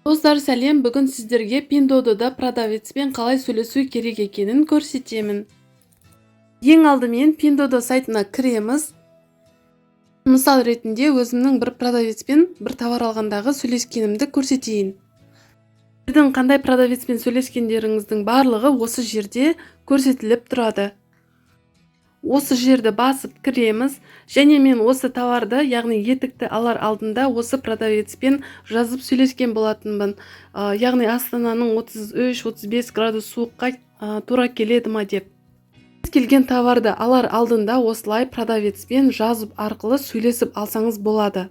Достар, сәлем! Бүгін сіздерге Пиндуодуода продавецпен қалай сөйлесу керек екенін көрсетемін. Ең алдымен Пиндуодуо сайтына кіреміз. Мысал ретінде өзімнің бір продавецпен бір товар алғандағы сөйлескенімді көрсетейін. Сіздің қандай продавецпен сөйлескендеріңіздің барлығы осы жерде көрсетіліп тұрады. Осы жерді басып кіреміз және мен осы товарды, яғни етікті алар алдында осы продавецпен жазып сөйлескен болатынмын. Яғни Астананың 33-35 градус суыққа тура келеді ма деп. Кез келген товарды алар алдында осылай продавецпен жазып арқылы сөйлесіп алсаңыз болады.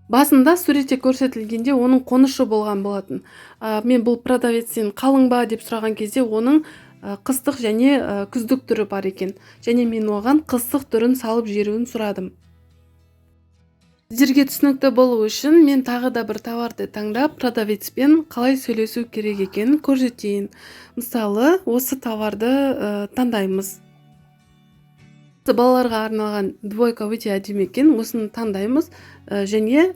Басында суретте көрсетілгенде оның қонышы болған болатын. Мен бұл продавецтен қалың ба деп сұраған кезде, оның қыстық және күздік түрі бар екен және мен оған қыстық түрін салып жіберуін сұрадым. Сіздерге түсінікті болу үшін мен тағы да бір товарды таңдап, продавецпен қалай сөйлесу керек екенін көрсетейін. Мысалы, осы товарды таңдаймыз. Балаларға арналған двойка өте әдемі екен, осыны таңдаймыз және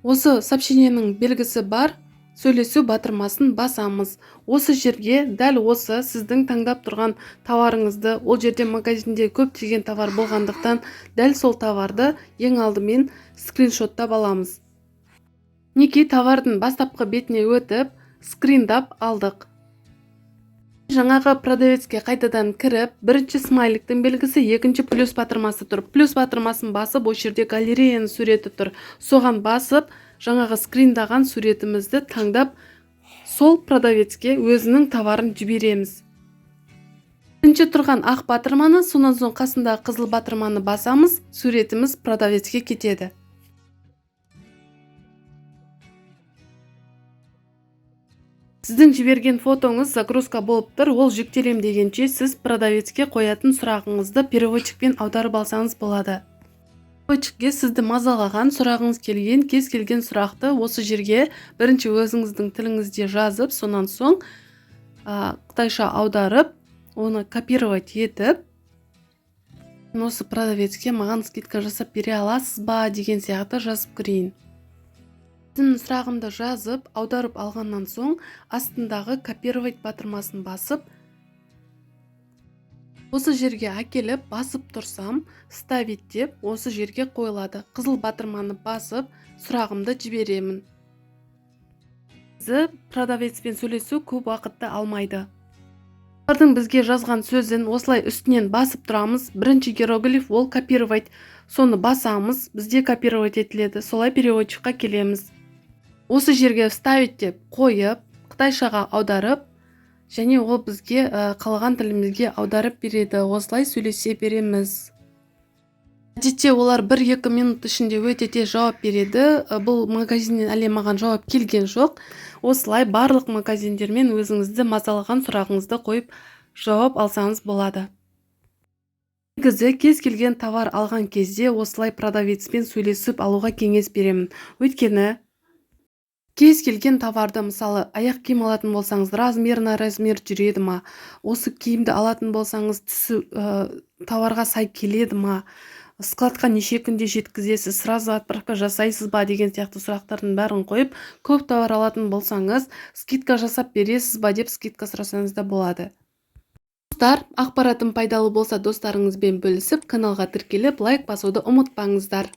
осы сообщениенің белгісі бар сөйлесу батырмасын басамыз. Осы жерге дәл осы сіздің таңдап тұрған товарыңызды, ол жерде магазинде көптеген товар болғандықтан, дәл сол товарды ең алдымен скриншоттап аламыз. Мінекей, товардың бастапқы бетіне өтіп, скриндап алдық. Жаңағы продавецке қайтадан кіріп, бірінші смайликтің белгісі, екінші плюс батырмасы тұр. Плюс батырмасын басып, осы жерде галереяның суреті тұр, соған басып, жаңағы скриндаған суретімізді таңдап, сол продавецке өзінің товарын жібереміз. Бірінші тұрған ақ батырманы, сонан соң қасындағы қызыл батырманы басамыз, суретіміз продавецке кетеді. Сіздің жіберген фотоңыз загрузка болып тұр. Ол жүктелем дегенше, сіз продавецке қоятын сұрағыңызды переводчикпен аударып алсаңыз болады. Переводчикке сізді мазалаған, сұрағыңыз келген кез келген сұрақты осы жерге бірінші өзіңіздің тіліңізде жазып, сонан соң қытайша аударып, оны копировать етіп, осы продавецке «Маған скидка жасап бере аласыз ба?» деген сияқты жазып кірейін. Өзімнің сұрағымды жазып, аударып алғаннан соң, астындағы копировать батырмасын басып, осы жерге әкеліп басып тұрсам, вставить деп осы жерге қойылады. Қызыл батырманы басып, сұрағымды жіберемін. Продавецпен сөйлесу көп уақытты алмайды. Олардың бізге жазған сөзін осылай үстінен басып тұрамыз. Бірінші иероглиф ол копировать, соны басамыз, бізде копировать етіледі. Солай переводчикқа келеміз, осы жерге вставить деп қойып, қытайшаға аударып және ол бізге қалаған тілімізге аударып береді. Осылай сөйлесе береміз. Әдетте олар 1-2 минут ішінде өте тез жауап береді. Бұл магазиннен әлі маған жауап келген жоқ. Осылай барлық магазиндермен өзіңізді мазалаған сұрағыңызды қойып, жауап алсаңыз болады. Негізі кез келген товар алған кезде осылай продавецпен сөйлесіп алуға кеңес беремін. Өйткені кез келген товарды, мысалы, аяқ киім алатын болсаңыз, размер на размер жүреді ма, осы киімді алатын болсаңыз, түсі товарға сай келеді ма, складқа неше күнде жеткізесіз, сразу отправка жасайсыз ба деген сияқты сұрақтардың бәрін қойып, көп товар алатын болсаңыз, скидка жасап бересіз ба деп скидка сұрасаңыз да болады. Достар, ақпаратым пайдалы болса, достарыңызбен бөлісіп, каналға тіркеліп, лайк басуды ұмытпаңыздар.